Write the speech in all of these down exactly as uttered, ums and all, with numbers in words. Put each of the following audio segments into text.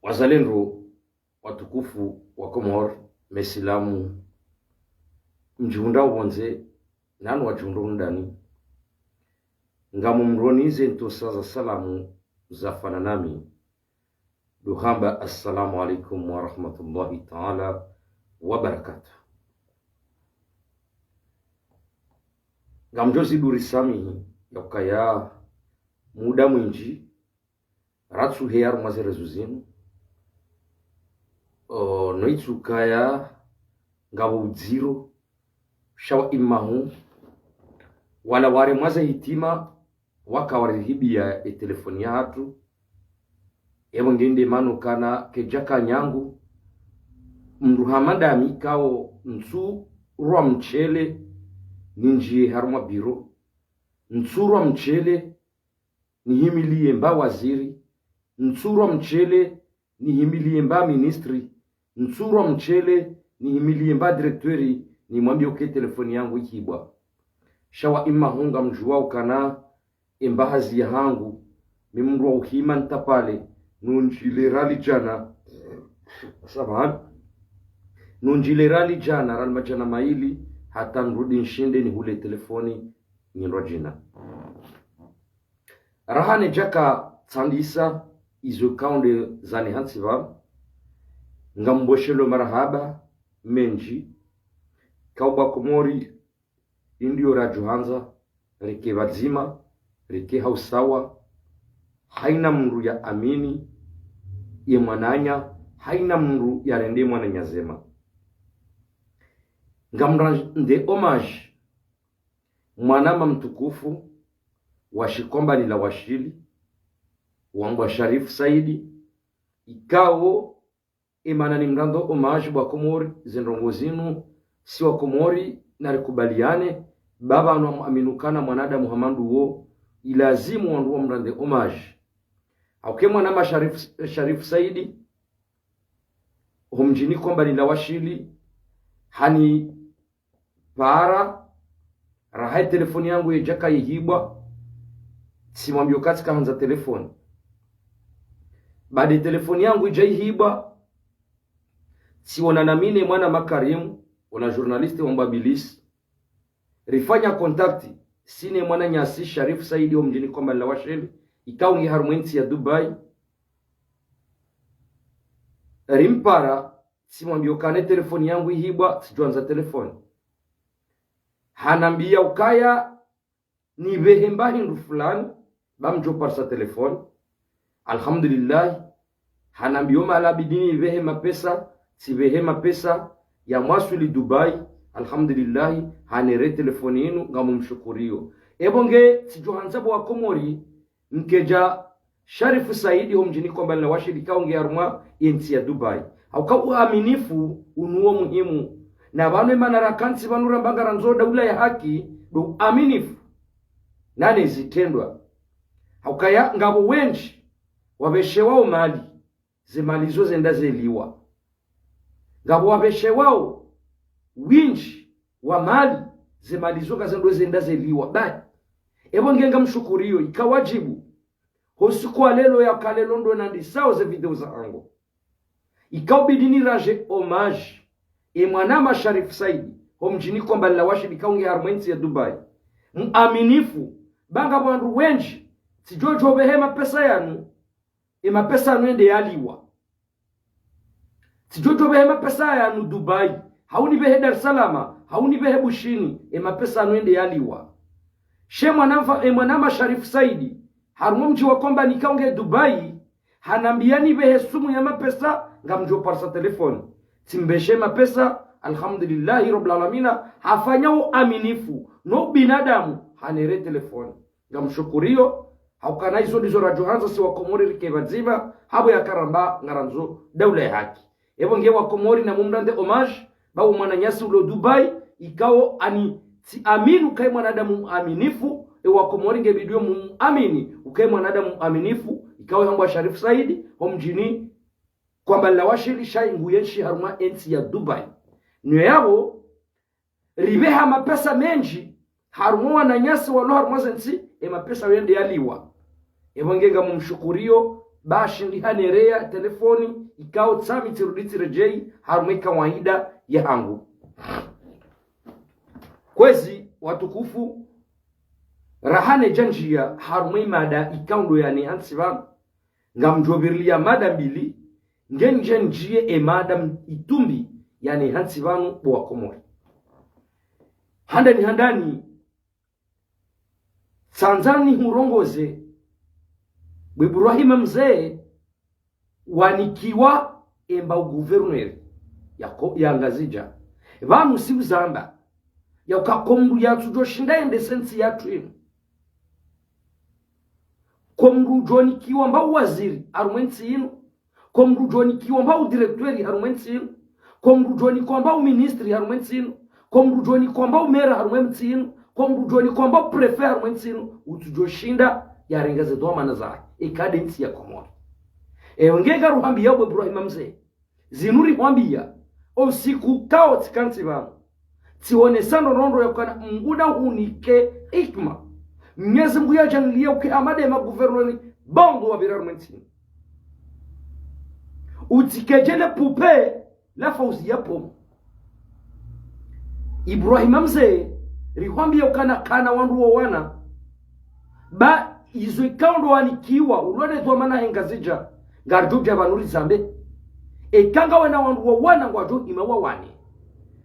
Wazalendo watukufu wa Komori, mesilamu, mdjihundrao pvondze, nanu wadjihundrao ndani, ngamumroni ze ntrosa za salamu za fana nami, ndo hamba, assalamu alaikum wa rahmatullahi ta'ala wa barakatuh. Ngamdjo zidi urisamihi ya ukaya muda mwindji ratsuheya harumwa ze rezo zinu. O, no itsukaya ngapvo udziro, sha wa imahu, wala waremwa ze hitima, waka warihibiya ye telefoni yahatru. Epvo nge nde mana ukana kedjaka nyangu mndru hama ndami ikao ntsurwa mshele nindjiye harumwa biro, ntsurwa mshele nihimiliye mba waziri, ntsurwa mshele nihimiliye mba ministri, ntsurwa mshele nihimiliye mba direkteri, nimwambiye uka ye telefoni yangu ihibwa. Sha wa imahu ngamdjuwa ukana emba hazi yahangu, mi mndru wa uhima ntsapvale, nundjile rali djana, samahani, nundjile rali djana, rali madjana mayili, hata nirudi nshinde nihule telefoni nyindrwa djina. Raha nedjaka tsandisa izo ikao nde zani hantsi pvanu, ngamboshelo marahaba mendji, kauba Komori, indiyo radjohandza rike pvadzima, rike ha usawa, haina mndru ya amini ye mwananya, haina mndru yarende mwananya zema. Ngamrande hommage mwanama mtukufu wa shikombani la Washili, wambwa Sharif Saidi, ikao emana nimrando hommage bo wa Komori, ze ndrongo zinu, si wa Komori, narikubaliane, ba pvanu ngamwamini ukana mwanadamu hama nduwo, ilazimu wandru wamrande hommage. Hauka mwanama Sharif, Sharif Saidi, ho mdjini Kombani la Washili, hanipara, raha ye telefoni yangu yedjaka yihibwa, tsimwambiyo uka tsika handza telefoni. Baada ye telefoni yangu idja ihibwa, tsiwonana mi ne mwanama Karim, wona journaliste wambwa Bilis. Rifanya contact, si ne mwananyasi Sharif Saidi ho mdjini Kombani la Washili, ikao nge harumwa entsi ya Dubai. Rimpara, tsimwambiyo ukana ye telefoni yangu ihibwa, tsidjohandza telefoni. Hanambiya ukaya nipvehe mba hindru fulani, ba mdjo parisa telefoni. Alhamdulillah. Hanambiyo mahala bidi nipvehe mapesa, tsipvehe mapesa, yamwaswili Dubai. Alhamdulillah, hanere telefoni inu, ngamumshukuriyo. Epvo nge tsidjohandza bo wa Komori, nkedja Sharif Saidi ho mdjini Kombani la Washili ikao nge harumwa yentsi ya Dubai. Hauka uaminifu unu wo muhimu. Na pvanu emana rakantsi pvanu ramba ngarandzo daula ya haki, ndo uaminifu. Nane zitrendwa. Haukaya ngapvo wendji wapveshewao mali, ze mali zo zenda zeliwa. Ngapvo wapveshewao windji wa mali, ze mali zo kazendo zenda zeliwa. Bahi, epvo nge ngamshukuriyo, ika wadjibu. Ho usiku wa lelo ya kalelo ndo nandisao ze video zahangu, ikao bidi nirande hommage e mwanama Sharif Saidi, ho mdjini Kombani la Washili ikao nge harumwa entsi ya Dubai. Muaminifu, ba ngapvo wandru wendji, tsidjodjo pvehe mapesa yanu, e mapesa yanu yende yaliwa. Tsidjodjo pvehe mapesa yanu Dubai, hau nipvehe Dar es Salaam, hau nipvehe Bushini, e mapesa yanu yende yaliwa. She mwanama, e mwanama Sharif Saidi, harumwa mdji wa Kombani ikao nge Dubai, hanambiya nipvehe sumu ya mapesa, ngamdjo parisa telefoni. Tsimpveshe mapesa, alhamdulillahi rabbil alamina, hafanya uaminifu, no ubinadamu, hanere telefoni. Ngamshukuriyo, haukana izo ndizo radjohandza si wa Komori rike pvadzima, hapvo yaka ramba ngarandzo daula ya haki. Epvo nge wa Komori namumrande hommage, ba wo mwananyasi ulo Dubai, ikao ani tsiamini uka ye mwanadamu muaminifu, e wa Komori nge bidiyo mumuamini, uka ye mwanadamu muaminifu, ikao hambwa Sharif Saidi, ho mdjini Kombani la Washili sha ingu yenshi harumwa entsi ya Dubai. Niyo yapvo, ripveha mapesa mendji, harumwa wananyasi walo harumwa zentsi, e mapesa yende yaliwa. Epvo nge ngamumshukuriyo, Ba shindi hanereya telefoni, ikao tsami tsirudi tsiredjeyi harumwa ye kawaida yahangu. Kwezi watukufu, raha nidja ndjiya harumwa ye mada ikao ndo yanihantsi pvanu, ngamdjo pvirilia mada mbili, ngendje ndjiye ye mada m-, itumbi yanihantsi pvanu bo Wakomori. Handani handani, tsandza nihurongoze, bo Ibrahima Mze, wanikiwa emba uguverneri ya ko-, ya Ngazidja. Pvanu tsi uzamba yauka ko mndru yatsudjo shinda yendese ntsi yatru inu. Ko mndru udjo nikiwa mba uwaziri harumwa ye ntsi inu. Ko mndru udjo nikiwa mba udirekteri harumwa ye ntsi inu. Ko mndru udjo nikiwa mba uministri harumwa ye ntsi inu. Ko mndru udjo nikiwa mba umera harumwa ye ntsi inu. Ko mndru udjo nikiwa mba uprefe harumwa ye ntsi inu. Utsudjo shinda yarenge ze dhwamana zahe, eka nde ntsi ya Komori. Ewe nge ngaruhwambiya bo Ibrahima Mze, zinu rihwambiya, o usiku kao tsikantsi pvanu, tsionesa ndrongoo ya ukana Mngu nahunike hikima. Mnyezi Mngu yadjaanliye uke hama nde maguverneri bongo wapvira harumwa ye ntsi inu. Utsikedjele pupe la Fauziya Pomu. Ibrahima Mze, rihwambiya ukana kana wandru wawana. Ba izo ikao ndo wanikiwa, ulone dhwamana he Ngazidja, ngaridjo dja pvanu rizambe. Eka ngawena wandru wawana ngwadjo hima wawane.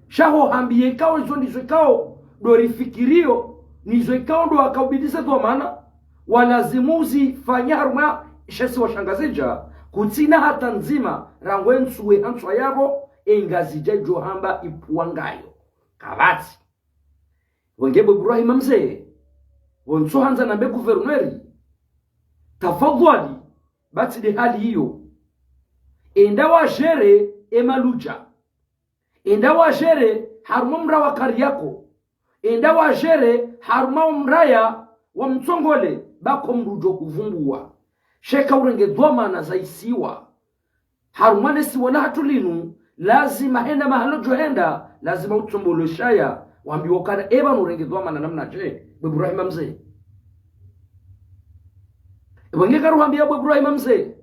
Sha ho hambiye ikao izo ndizo ikao ndo rifikiriyo, nizo ikao ndo wakaubidise dhwamana, walazimu uzifanya harumwa she isiwa sha Ngazidja, kutsina hata ndzima rangu ye ntsu we hantswa yapvo, ye Ngazidja idjo hamba ipvuwa ngayo. Kapvatsi. Wenge bo Ibrahima Mze, wo ntsu handza nambe guverneri, tafadhwali, ba tsi nde hali iyo. Enda wajere ye Maludja. Enda wajere harumwa mraya wa Kariako. Enda wajere harumwa mraya wa Mtsongole, ba ko mndru udjo huvumbuwa. Sha eka urenge dhwamana za isiwa harumwa le isiwa lahatru linu, lazima hena mahala udjo henda, lazima utsombolwe shaya, wambiwe ukana eba nurenge dhwamana namnadje, bo Ibrahima Mze. Eba nge ngaruhwambiya bo Ibrahima Mze,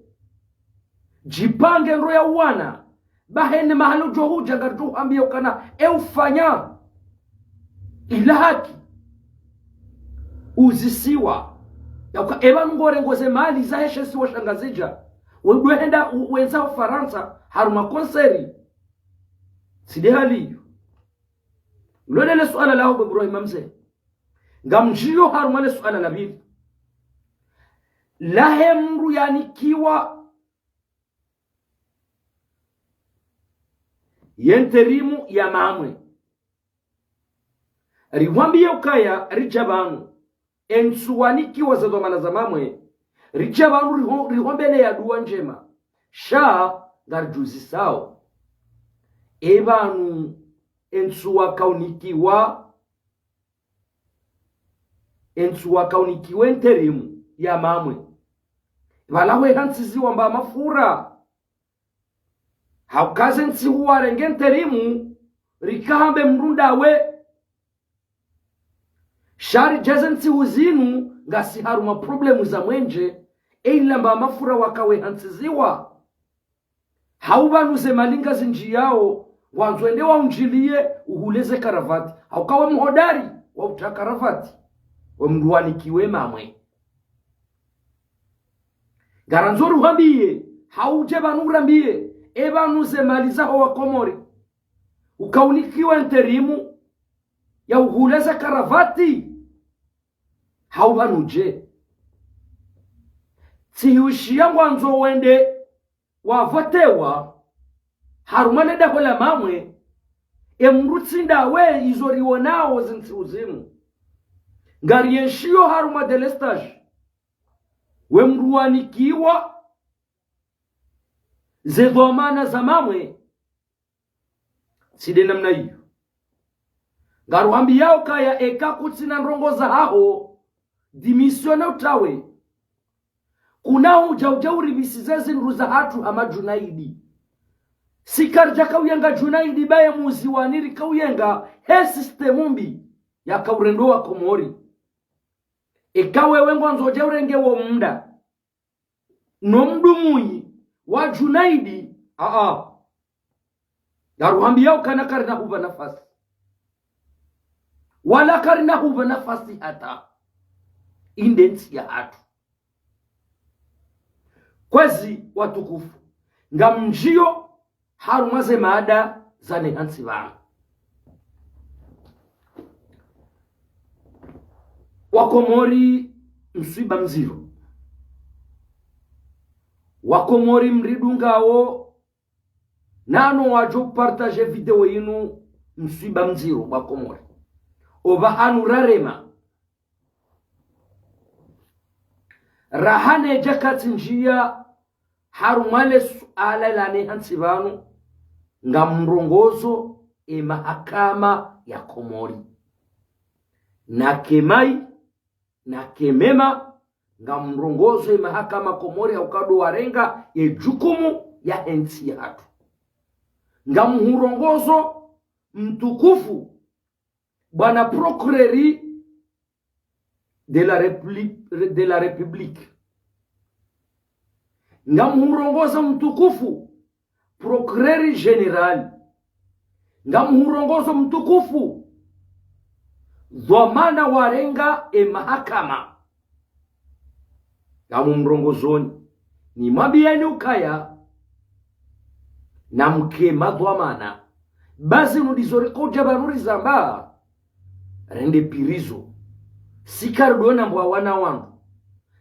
djipange ndro ya uwana, ba hena mahala udjo hudja ngaridjo hwambiya ukana e ufanya ila haki uzisiwa. Yauka eba ngorengo ze mali zahe she isiwa sha Ngazidja, we udjo henda u-, wendza Ufarantsa harumwa konseri. Tsi nde hali iyo. Lolele suala laho bo Ibrahima Mze. Ngamdjiyo harumwa le suala la pvili. Lahe mndru yanikiwa ye intérim ya Mamwe. Rihwambiye ukaya ridja pvanu, ye ntsu wanikiwa ze dhwamana za Mamwe, ridja pvanu riho-, rihombeleya duwa ndjema. Sha ngaridjuzisao, eba nu ye ntsu wakaunikiwa, ye ntsu wakaunikiwa ye intérim ya Mamwe, pvala hwe hantsiziwa mba mafura. Hauka ze ntsihu warenge intérim, rikahambe mndru ndawe. Sha ridja ze ntsihu zinu, ngasi harumwa problème za mwenje, ye ila mba mafura waka we hantsiziwa. Hau pvanu ze mali ngazindjiyao, ngwandzo wende waundjiliye, uhule ze karavati. Hauka we mhodari wa utra karavati, we mndru wanikiwa ye Mamwe. Ngarandzo ruhambiye, hau udje pvanu urambiye, eba nu ze mali zaho Wakomori ukaunikiwa intérim ya uhule ze karavati, hau pvanu dje? Tsihiushiya ngwandzo wende wavotewa harumwa le daho la Mamwe, ye mndru tsi ndawe, izo riwonao ze ntsihu zinu. Ngarienshiyo harumwa délestage, we mndru wanikiwa ze dhwamana za Mamwe. Tsi nde namna iyo. Ngaruhambiyao ukaya eka kutsina ndrongoo zahaho, démissionner utrawe. Kuna udja udja uripvisize zindru zahatru hama Djunaidi. Si karidjaka uyenga Djunaidi ba ye muziwani, rika uyenga he système mbi yaka urenda Wakomori. Eka wewe ngwandzo udje urenge wo munda, no mdrumshe wa Junaidi, aa. Ngaruhambiyao ukana karina hupva nafasi. Wala karina hupva nafasi hata. Inde ntsi yahatru. Kwezi watukufu. Ngamdjiyo harumwa ze mada zaneha ntsi pvanu. Wakomori mswiba mdziro. Wakomori mridungao, nano wadjo partager video yinu mswiba mdziro wakomori. Opvahanu rarema. Raha nedja katsi ndjiya harumwa le suala laneha ntsi pvanu, ngamrongozo e mahakama ya Komori. Nake mayi, nake mema, ngamrongozo e mahakama Komori ya ukado warenga ye jukumu yahe ntsi yahatru. Ngamhurongozo mtukufu bwana procureur de la Repli-, de la République. Ngamhurongozo mtukufu procureur général. Ngamhurongozo mtukufu dhwamana warenga e mahakama. Ngamumrongozoni. Nimwambiyeni ukaya namke madhwamana. Basi nudizo rikodja pvanu rizamba rende pirizo. Si karudo nambwa wana wandru.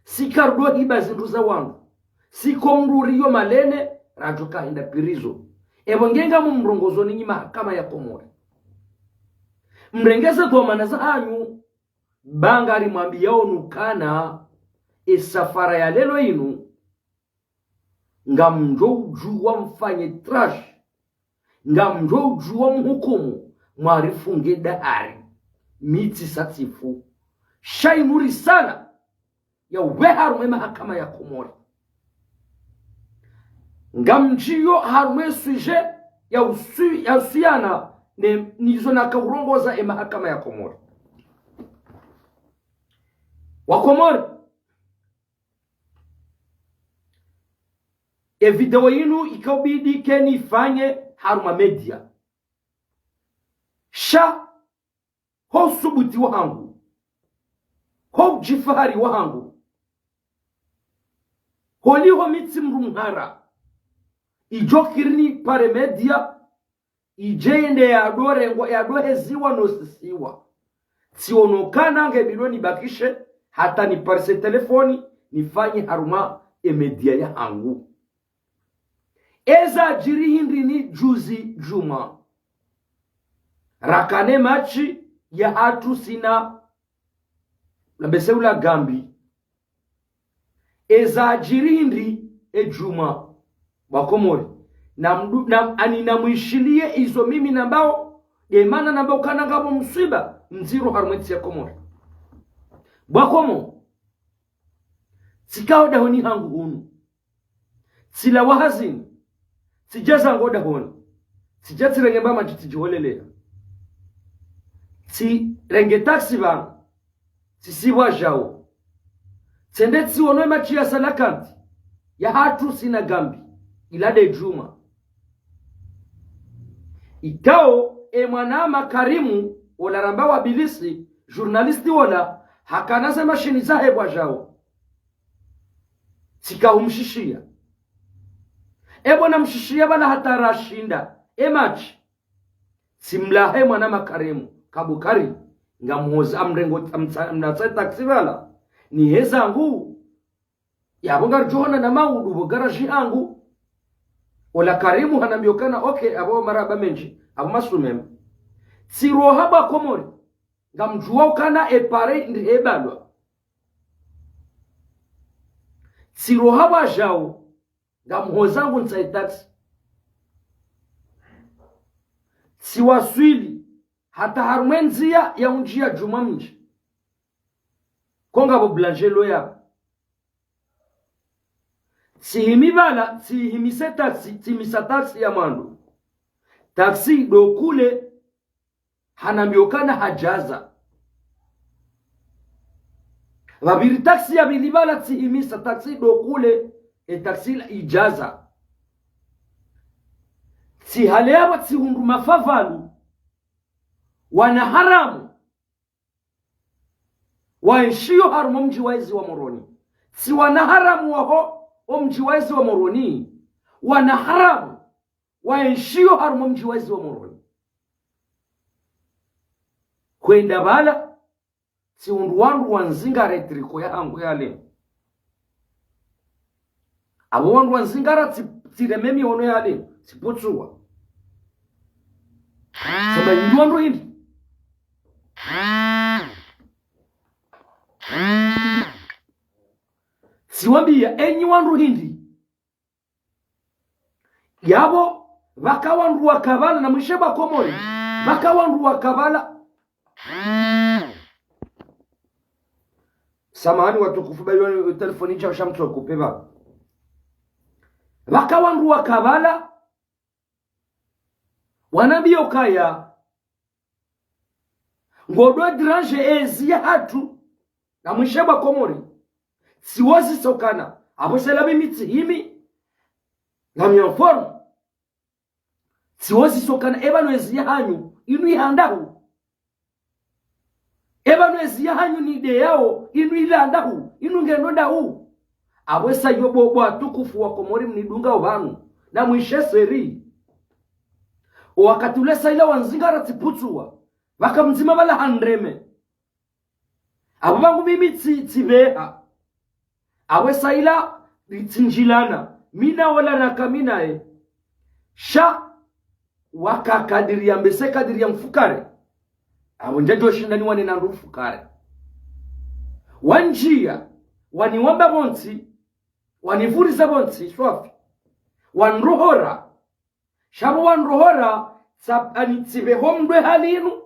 Si karudo hiba zindru za wandru. Si ko mdru riyo malene, radjo kahenda pirizo. Epvo nge ngamumrongozoni nyi mahakama ya Komori. Mrenge ze dhwamana zahanyu, ba ngarimwambiyao nyi ukana, e safara ya leo inu, ngamdjo udjuwa mfanye trash, ngamdjo udjuwa mhukumu, mwarifunge dahari, mi tsisa tsifu. Sha inu risala ya uwe harumwa e mahakama ya Komori. Ngamdjiyo harumwa e sujet ya usu-, ya usuyana ne, nizo naka urongoza e mahakama ya Komori. Wakomori, e video yinu ikaubidi ke nifanye harumwa média. Sha ho usubuti wahangu, ho udjifahari wahangu, holiho mi tsi mdru mhara, idjo kiri nipare média, idje yende yadorengwa, yadoheziwa no sisiwa. Tsiono ukana ngebidi nibakishe, hata niparise telefoni, nifanye harumwa e média yahangu. Eza djiri hindri ni juzi djumwa. Rakane match yahatru sina na bese ula Gambie. Eza djiri hindri e djumwa. Wakomori. Na mdu-, na, ani namwishiliye izo mimi nambao, demana nambao ukana ngapvo mswiba mdziro harumwa e ntsi ya Komori. Wakomori. Tsikao dahoni hangu hunu. Tsilawa hazini. Tsidja zangu dahoni. Tsidja tsirenge mba madji tsidjiholelea. Tsirenge taxi pvanu. Tsisi Bwadjao. Tsende tsiono e match ya Cœlacanthes yahatru sina Gambie. Ila de djumwa. Ikao e mwanama Karimu, ola ramba wa Bilisi, journaliste ola, hakana ze mashini zahe Bwadjao. Tsika umshishiya. Epvo namshishiya pvala hata rashinda e match. Tsimlahe mwanama Karimu, Kabukari, ngamhoza amrengo, amtsa-, amnatsa taxi pvala. Nihezangu, yapvo ngaridjohonana maudu pvo garage hangu. Ola Karimu hanambiya ukana, ok, apvo marahaba mendji, apvo masumema. Tsiroha Wakomori, ngamdjuwa ukana e pare ndihe balwa. Tsiroha Bwadjao, ngamhozangu ntsahe taxi. Tsiwaswili, hata harumwa e ndziya ya undjiya djumwa mdji. Ko ngapvo boulangelo yapvo. Tsihimi pvala, tsihimisa taxi, tsihimisa taxi ya mwando. Taxi do kule, hanambiya ukana hadjaza. Pvapviri taxi ya pvili pvala tsihimisa, taxi do kule, e taxi la idjaza. Tsi hale yapvo tsihundru mafavalu, wana haramu waenshiyo harumwa omdji wa ezi wa Moroni. Tsi wana haramu waho omdji wa ezi wa Moroni, wana haramu waenshiyo harumwa omdji wa ezi wa Moroni. Hwenda pvala, tsihundru wandru wandzingara e tricot yahangu yale. Apvo wandru wandzingara tsi-, tsireme mihono yale, tsiputsuwa. Sema, enyi wandru hindri? Tsiwambiya, enyi wandru hindri? Yapvo, pvaka wandru waka pvala, namwishe ba Komori. Pvaka wandru waka pvala. Samahani watukufu, ba yo telefoni idja sha mtsoku pepva. Pvaka wandru waka pvala, wanambiya ukaya, ngodjo déranger ezi yahatru, namwishe ba Komori. Tsiwozisa ukana, apvo sela mimi tsihimi, ngami en forme. Tsiwozisa ukana, epvanu ezi yahanyu, inu ihandahu. Epvanu ezi yahanyu nideyao, inu ilandahu, inu ngendo ndahu. Apvo esa yo bo, bo watukufu wa Komori mnidungao pvanu, namwishe seri. O wakati ule sa ila wandzingara tsiputsuwa, pvaka mdzima pvala hanireme. Apvo pvangu mimi tsi-, tsipveha. Apvo esa ila, tsindjilana. Mina wola naka mi naye. Sha, waka kadiri ya mbese kadiri ya mfukare. Apvo ndjadjo shinda niwane na ndo mfukare. Wandjiya, waniwamba pvontsi, wanipvuriza pvontsi, swafi. Wanrohora. Sha pvo wanrohora, tsa-, ani tsipveho mdru e hali inu,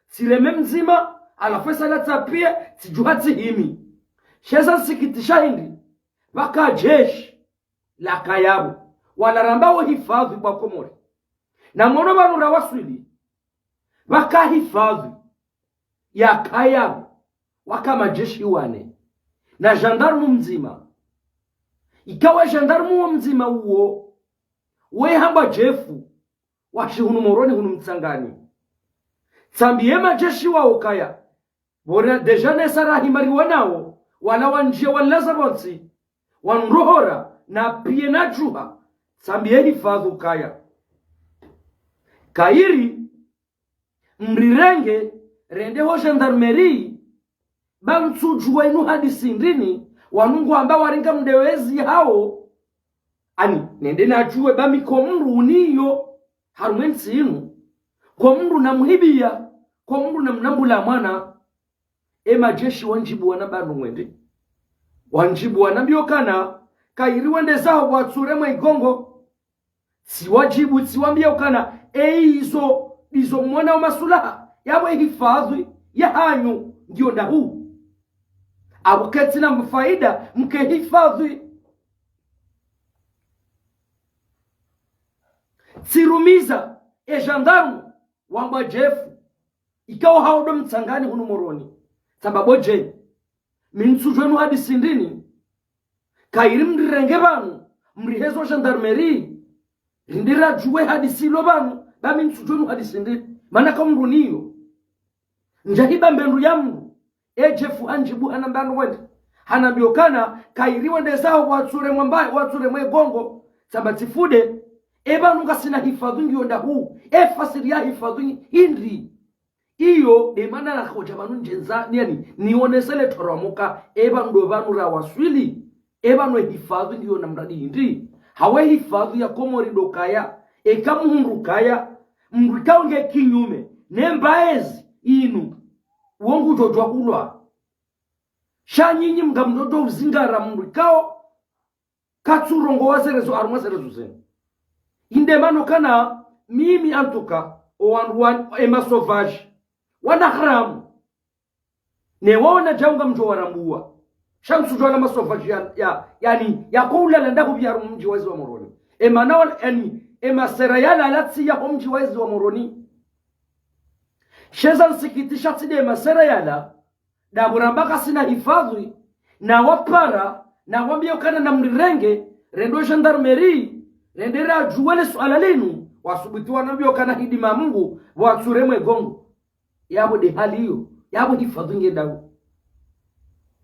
tsireme mdzima, halafu esa ila tsapiya, tsidjuha tsihimi. Sha eza nsikitisha hindri, pvaka jeshi lakaya pvo, wala ramba wo hifadhwi ba Komori. Namwono pvanu rawaswili, pvaka hifadhwi yakaya pvo, waka majeshi wane, na gendarme mdzima. Ikawo gendarme wo mdzima uwo, we hambwa Jefu, washi hunu Moroni hunu Mtsangani. Tsambiye majeshi wawo ukaya, pvona déjà nesa rahima riwanawo, wala wandjiya wanilaza pvontsi, wanrohora, napiya nadjuha, tsambiye hifadhwi ukaya, kayiri, mrirenge, rende ho gendarmerie, ba ntsudjuwa inu hadisi ndrini, wanu ngwamba warenga mdewezi hawo, ani, nende nadjuwe ba mi ko mdru uniyo, harumwa entsi inu, ko mdru namuhibiya, ko mdru namnambula mwana. E majeshi wandjibu wana pvanu ngwende. Wandjibu wanambiya ukana, kayiri wende zaho watsuremwe igongo. Tsiwadjibu, tsiwambiya ukana, e izo, izo mwona o masulaha, yapvo e hifadhwi yahanyu ngiyo ndahu. Apvo ketsina mfaida, mke hifadhwi. Tsirumiza, e gendarme, wambwa Jefu, ikawo hawo ndo Mtsangani hunu Moroni. Tsamba bo je, mi ntsudjuwa inu hadisi ndrini, kayiri mrirenge pvanu, mrihe zo gendarmerie, rindi radjuwe hadisi ilo pvanu, ba mi ntsudjuwa inu hadisi ndrini, mana ka mdru uniyo. Ndjahiba mbendru ya mdru, e Jefu handjibu hanamba ndo wende. Hanambiya ukana, kayiri wende zaho watsuremwe mba-, watsuremwe igongo, tsamba tsifude, e pvanu ngasina hifadhwi ngiyo ndahu, e fasiri ya hifadhwi hindri. Iyo, nde mana nakodja pvanu ndjendza, ni yani, nionesele toromoka, e pvanu ndo pvanu rawaswili, e pvanu e hifadhwi ngiyo na mradi hindri. Hawe hifadhwi ya Komori ndo kaya, eka muhundru kaya, mdru ikao nge kinyume, ne mbaezi inu, wo ngudjodjuwa ulwa. Sha nyinyi mngamdjodjuwa uzingara mdru ikao, katsurongowa zerezo, harumwa zerezo zinu. Inde mana ukana, mimi en tout cas, o wandru wa, e ma sauvages, wana haramu. Ne wawo nadjau ngamdjo warambuwa. Sha ntsudjuwa na ma sauvages ya, ya, yani, yako ulala ndahu pvi harumwa mdji wa ezi wa Moroni. E mana wa, yani, e masera yalala tsi yaho mdji wa ezi wa Moroni. Sha eza nsikitisha tsi nde masera yala, ndapvo ramba kasina hifadhwi, nawapara, nawambiya ukana rende gendarmerie, rende radjuwe le suala linu, wasubuti wanambiwa kana hidima Mungu, watsuremwe gongo. Yapvo nde hali iyo, yapvo hifadhwi ngendapvo.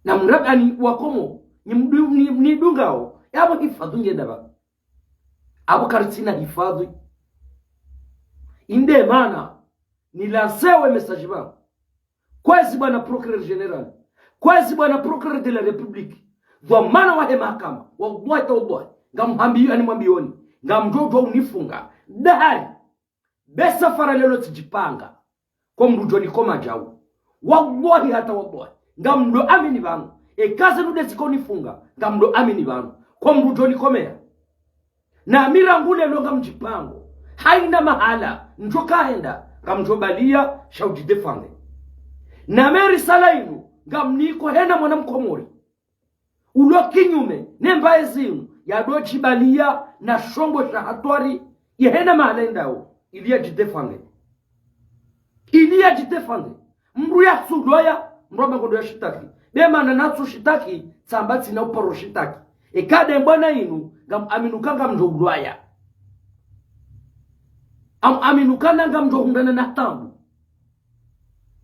Na mrabani wa Komori, ni mdu-, ni, nidungao, yapvo hifadhwi ngendapvo. Apvo karitsina hifadhwi. Inde mana, nilansewe message pvanu. Kwezi bwana procureur général. Kwezi bwana procureur de la République. Dhwamana wahe mahakama. Wallahi tawallahi. Ngamhambiyo, ani mwambiyoni. Ngamdjodjo unifunga. Dahari. Be safara lelo tsidjipanga. Kwa mdru djo nikoma djau. Wallahi hata wallahi. Ngamdjo amini pvanu. Eka zinu nde ziko nifunga. Ngamdjo amini pvanu. Kwa mdru djo nikomea. Na mi rangu lelo ngamdjipango. Haina mahala. Ndjo kahenda. Ngamdjo baliya. Sha udjidéfendre. Na mi risala inu. Ngamniko hena mwana mkomori. Ulo kinyume. Ne mbaye zinu. Yadjo djibaliya. Na shongo sha hatwari. Ye hena mahala yendao. Ili yadjidéfendre. Ili yadjidéfendre. Mdru yatsuloya, mdru amba ngondo ya shitaki. Be mana natsu shitaki, tsamba tsina uparo shitaki. Eka nde mbwana inu, ngam aminuka ngamdjo ulwaya. Am aminuka na ngamdjo hundana na tabu.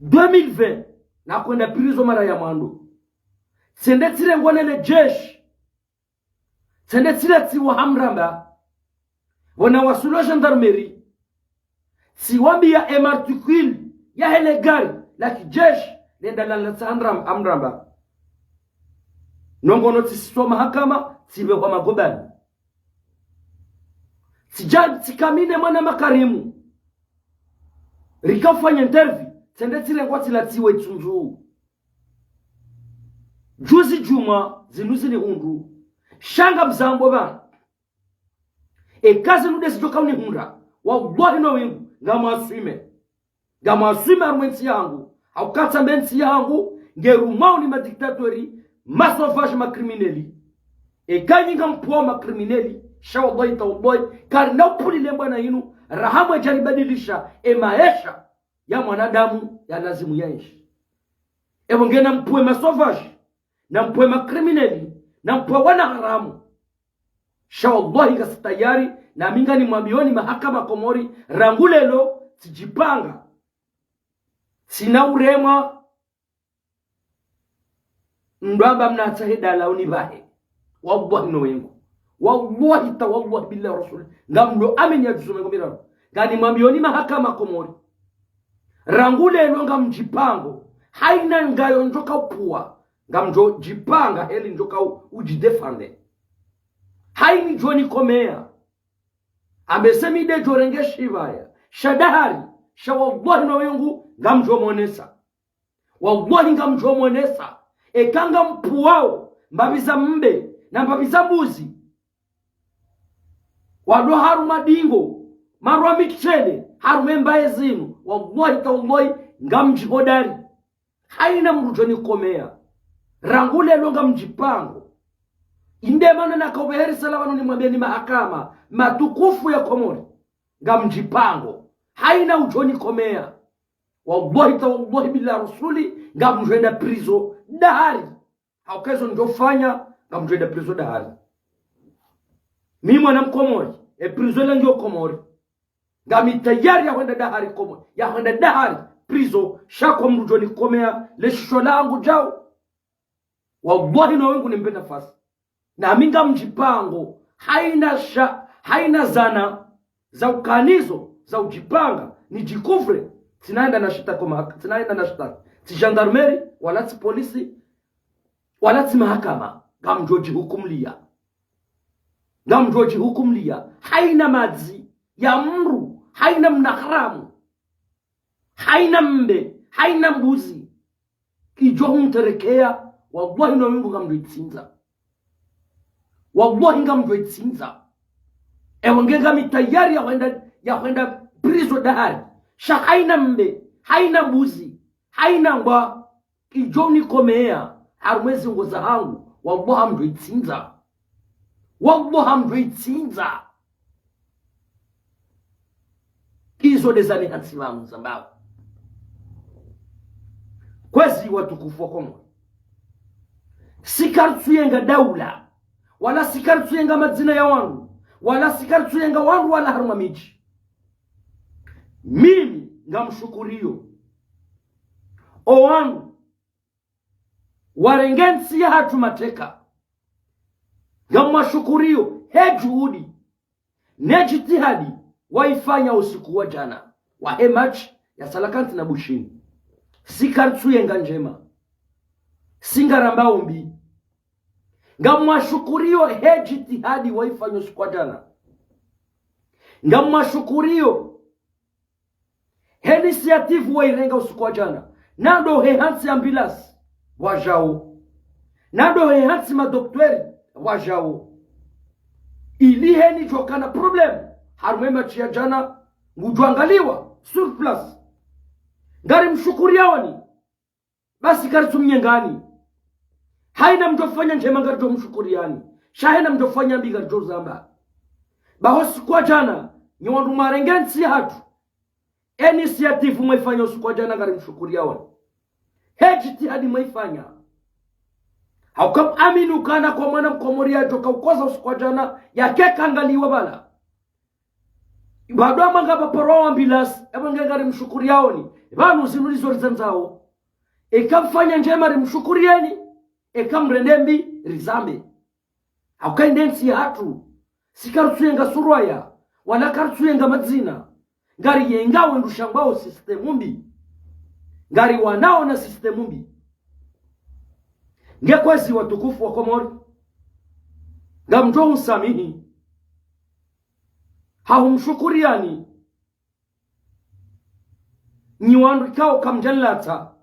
Deux mille vingt, nakwenda prison mara ya mwando. Tsende tsirengwa nele jeshi. Tsende tsilatsiwa Hamramba. Pvona wasulo gendarmerie. Tsiwambiya e matricule yahe le gari la kijeshi lenda lalatsa Hamram-, Hamramba. Nongono tsisiswa mahakama, tsipvehwa magobani. Tsidja tsikamine mwana Makarimu. Rikafanya interview, tsende tsirengwa tsilatsiwe Itsundzu. Juzi djumwa, zinu zinihundru. Sha ngamzambo pvanu. Eka zinu nde zidjoka unihundra. Wallahi no wingu, ngamwaswime. Ngamwaswime harumwa entsi yangu. Hauka tsamba entsi yangu, ngerumwao ni madictateur, ma sauvage, ma criminel. Eka nyi ngampuwa ma criminel, sha wallahi tawallahi, karina upvulile mbwana inu, raha mwadja ribadilisha, e maesha ya mwanadamu ya lazimu yaenshi. Epvo nge nampuwe ma sauvage, nampuwe ma criminel, nampuwe wana haramu. Sha wallahi ngasi tayari, na mi nganimwambiyoni mahakama Komori, rangu lelo, tsidjipanga. Tsina uremwa, mdru amba mnatsahe dala unipvahe. Wallahi no wengu. Wallahi tawallahi billahi rasul. Ngamdjo amini ya djusome ngo miraru. Nganimwambiyoni mahakama Komori. Rangu lelo ngamdjipango. Haina ngayo ndjoka upuwa. Ngamdjo djipanga heli ndjoka u-, udjidéfendre. Haini djo nikomea. Ambe se mi nde djo renge shipvaya. Sha dahari. Sha wallahi no wengu ngamdjo monesa. Wallahi ngamdjo monesa. Eka ngampuwao, mbapvi za mbe, na mbapvi za mbuzi. Walo harumwa dingo, marwa mitshele, harumwa embaye zinu. Wallahi tawallahi, ngamdjihodari. Haina mdru djo nikomea. Rangu lelo ngamdjipango. Inde mana nakaubeherisela pvanu nimwambiyeni mahakama, matukufu ya Komori. Ngamdjipango. Haina udjo nikomea. Wallahi tawallahi billahi rasuli, ngamdjoenda prison dahari. Hauka ezo ndjofanya, ngamdjoenda prison dahari. Mi mwana mkomori, e prison ila ngiyo Komori. Ngami tayari ya hwenda dahari Komori, ya hwenda dahari prison, sha kwa mdru djo nikomea, le shusho langu djau. Wallahi no wengu nimbe nafasi. Na mi ngamdjipango, haina sha-, haina zana, za ukanizo, za udjipanga, nidjikuvre, tsinaenda na shitaki ko mahak-, tsinaenda na shitaki. Tsi gendarmerie, wala tsi polisi, wala tsi mahakama, ngamdjo djihukumliya. Ngamdjo djihukumliya, haina madzi, ya mdru, haina mnaharamu. Haina mbe, haina mbuzi. Idjo humterekea, wallahi no wingu ngamdjo itsindza. Wallahi ngamdjo itsindza. Ewe nge ngami tayari ya hwenda, ya hwenda prison dahari. Sha haina mbe, haina mbuzi, haina ngwa. Idjo nikomea, harumwa ezi ngo zahangu, wallahi ngamdjo itsindza. Wallahi ngamdjo itsindza. Izo nde zani hantsi pvanu zambao. Kwezi watukufu wa Komori. Si karitsuyenga daula. wala si karitsuyenga madzina ya wandru, wala si karitsuyenga wandru wala harumwa midji. Mimi ngamshukuriyo o wandru warenge ntsi yahatru mateka. Ngamwashukuriyo he juhudi ne jitihadi waifanya usiku wa jana, wahe match ya Cœlacanthes na Bushini. Si karitsuyenga ndjema, si ngarambao mbi. Ngamwashukuriyo he jitihadi waifanya usiku wa jana. Ngamwashukuriyo he initiative wairenga usiku wa jana. Nado he hantsi ambulance wajao. Nado he hantsi madokteri wajao. Ili heni djokana problème harumwa e match ya jana, ngudjoangaliwa sur place. Ngarimshukuriyaoni. Basi karitsumnyengani. Haina mdjofanya ndjema ngaridjomshukuriani. Sha haina mdjofanya mbi ngaridjozamba. Baho usiku wa jana, nyi wandru mwarenge ntsi yahatru, e initiative mwaifanya usiku wa jana ngarimshukuriyaoni. He jitihadi mwaifanya. Hauka amini ukana kwa mwana mkomori yadjoka ukoza usiku wa jana, yake kaangaliwa bala. Bado amanga paparwa ambulance, ebo nge ngarimshukuriyaoni. Pvanu zinu ndizo rizandzao. Eka mfanya ndjema rimshukuriyeni, eka mrende mbi rizambe. Hauka inde ntsi yahatru, si karitsuyenga surwaya, wala karitsuyenga madzina. Ngariyenga wendru shangwao système mbi. Ngariwanao na système mbi. Nge kwezi watukufu wa Komori, ngamdjo unsamihi. Hahumshukuriani, nyi wandru ikao kamdjanilatsa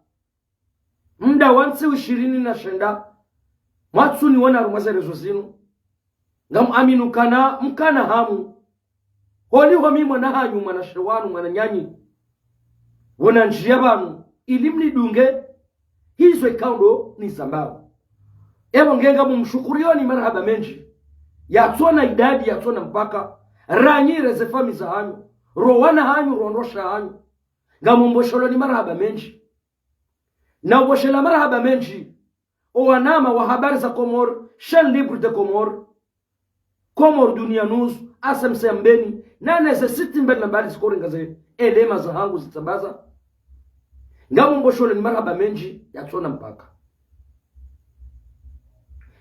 muda wa ntsihu ishirini na shenda, mwatsuniona harumwa ze réseaux zinu. Ngamwamini ukana mkana hamu. Holiho mi mwana hanyu, mwanashe wanu, mwananyanyu, wona ndjiya pvanu, ili mnidunge, hizo ikao ndo nizambao. Ebo nge ngamumshukuriyoni marahaba mendji, yatsona idadi, yatsona mpaka, ranyi re ze famiyi zahanyu, ro wana hanyu, ro wandru washe hanyu. Ngamumbosheloni marahaba mendji. Na uboshela marahaba mendji o wanama wa Habari za Comores, Chaîne Libre des Comores, Comores Dunia News, A C M C ya Mbeni, na ne ze site mbali na mbali zikorenga ze elema zahangu zitsambaza. Ngamumbosheloni marahaba mendji yatsona mpaka.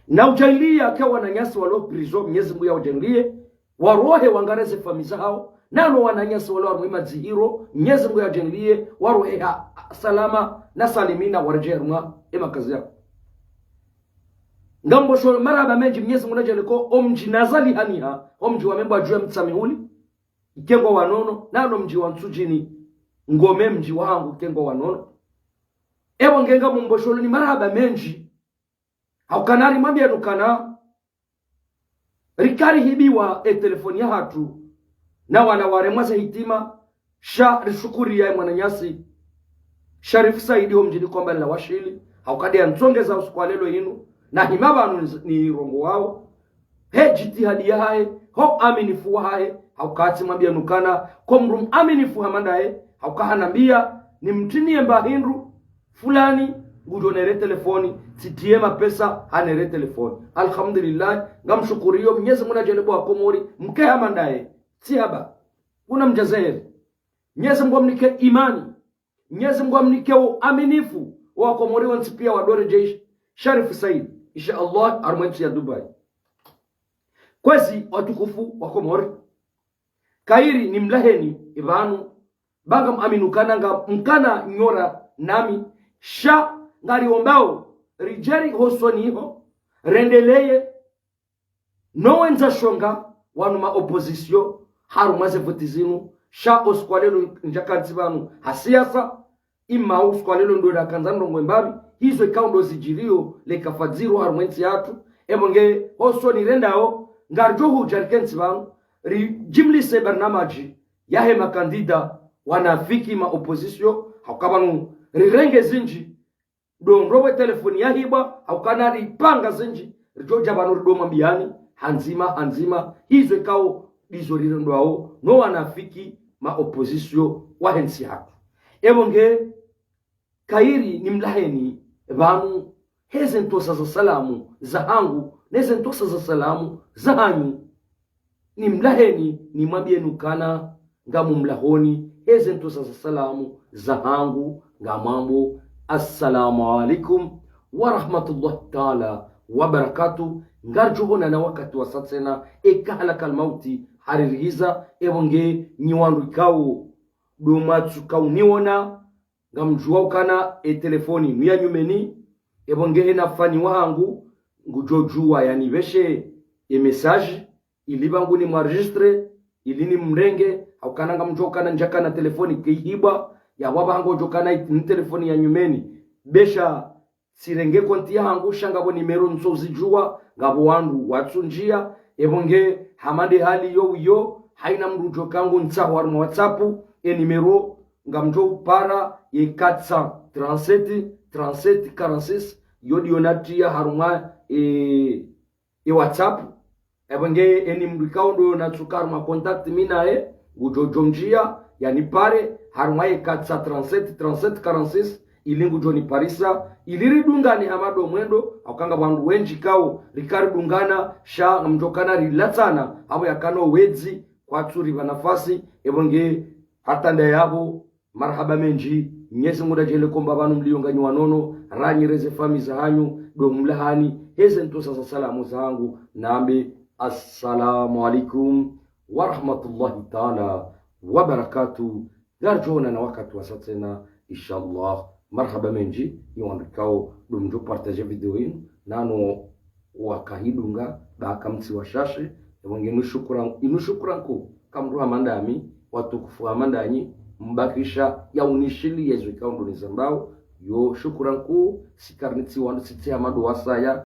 Na udjaanliya ke wananyasi walo prison, Mnyezi Mungu ya udjaanliye, warohe wangare ze famiyi zahao, nano wananyasi walo harumwa e madzihiro, Mnyezi Mungu ya udjaanliye, warohe ha salama na salimina, waredjeye harumwa e makazi yao. Ngamboshelo marahaba mendji, Mnyezi Mungu nadjaanliye ko o mdji nazalihaniha, o mdji wa Membwa dju ya Mtsamihuli, ike ngwao wanono, nano mdji wa Ntsudjini, Ngome, mdji wahangu, ike ngwao wanono. Ebo nge ngamumbosheloni marahaba mendji, hauka narimwambiyani ukana rikarihibiwa e telefoni yahatru na wana waremwa ze hitima, sha rishukuriya e mwananyasi Sharif Saidi ho mdjini Kombani la Washili, hauka nde yantsongeza usiku wa leo inu, na hima pvanu ni, nirongowao. He jitihadi yahahe, ho aminifu wahahe, hauka hatsimwambiyani ukana ko mdru mwaminifu hama ndaye, hauka hanambiya nimtiniye mba hindru fulani, ngudjo nere telefoni, tsitiye mapesa, hanere telefoni. Alhamdulillah, ngamshukuriyo Mnyezi Mungu nadjaanliye bo wa Komori mke hama ndaye. Tsi haba. Kuna mdjazaheri. Mnyezi Mungu amnike imani. Mnyezi Mungu amnike uaminifu, wa Komori wontsi piya wadoredjeyi Sharif Said, insha Allah, harumwa entsi ya Dubai. Kwezi watukufu wa Komori, kayiri nimlaheni ipvanu, ba ngamwamini ukana ngamkana nyora nami, sha ngariombao ridjeri hosoni ho, rendeleye no wendza shonga wanu ma opposition harumwa ze voti zinu, sha o usiku wa leo ndjakantsi pvanu ha siasa, ima o usiku wa leo ndo nakandza ndrongoo mbapvi, hizo ikao ndo zidjiriyo leka fadziro harumwa entsi yahatru. Ebo nge hosoni rendao, ngaridjo hudja rikentsi pvanu, ridjimlise barnamaji yahe makandida wanafiki ma opposition, hauka pvanu rirenge zindji, ndo ndrongoo e telefoni yahibwa, hauka naripanga zindji, ridjodja pvanu ridomwambiyani, handzima, handzima, hizo ikao ndizo rirendwao no wanafiki ma opposition wahe ntsi yahatru. Ebo nge kayiri nimlaheni pvanu heze ntrosa za salamu zahangu, eze ntsontsa za salamu zahanyu. Nimlaheni, nimwambieni ukana ngamumlahoni, eze ntsontsa za salamu zahangu, ngamwambo, assalamu alaikum wa rahmatullahi taala wa barakatuh. Ngaridjo onana wakati wasa tsena, eka halakal mauti haririhiza, epvo nge nyi wandru ikao ndo mwatsuka uniona, ngamdjuwa ukana e telefoni inu ya nyumeni, epvo nge hena fani wahangu, ngudjo djuwa yanipveshe e message, ili pvangu nimwaregistre, ili nimrenge, haukana ngamdjuwa ukana ndjakana telefoni kihibwa, yapvo apvaha ngodjo kana i-, ni telefoni ya nyumeni. Be sha tsirenge konti yahangu, sha ngapvo nimero ntsuzidjuwa, ngapvo wandru watsundjia, epvo nge hama nde hali yo iyo, haina mdru djo kangu ntsaho harumwa WhatsApp, e nimero ngamdjo upara ye quatre cent trente-sept, trente-sept quarante-six, yo ndiyo natria harumwa, e, e WhatsApp. Epvo nge eni mdru ikao ndo natsuka harumwa contact mi naye, ngudjo djo ndjia, yanipare, harumwa ye quatre cent trente-sept, trente-sept quarante-six, ili ngudjo niparisa, ili ridungane hama ndo mwendo, hauka ngapvo wandru wendji ikao, rikaridungana, sha ngamdjo kana rilatsana, apvo yakana o wedzi, kwatsu ripva nafasi, epvo nge hata nda yapvo, marahaba mendji, Mnyezi Mungu nadjaanlie kwamba pvanu mlio nganyi wanono, ranyi reze fami zahanyu, ndo mlahani, heze ntsontsa za salamu zahangu, nambe, assalamu alaikum wa rahmatullahi taala wa barakatuh. Ngaridjo onana wakati wasa tsena, inshallah. Marahaba mendji, nyi wandru ikao, ndo mdjo partage video inu, nano wakahidunga, ba kamtsi washashe, epvo nge inu shukran, inu shukran nkuu, kamdru hama ndami, watukufu hama ndanyi, mbakisha ya unishili yezo ikao ndo nizambao, yo shukran nkuu, sikarinitsi wandru sitsi hama ndo wasaya,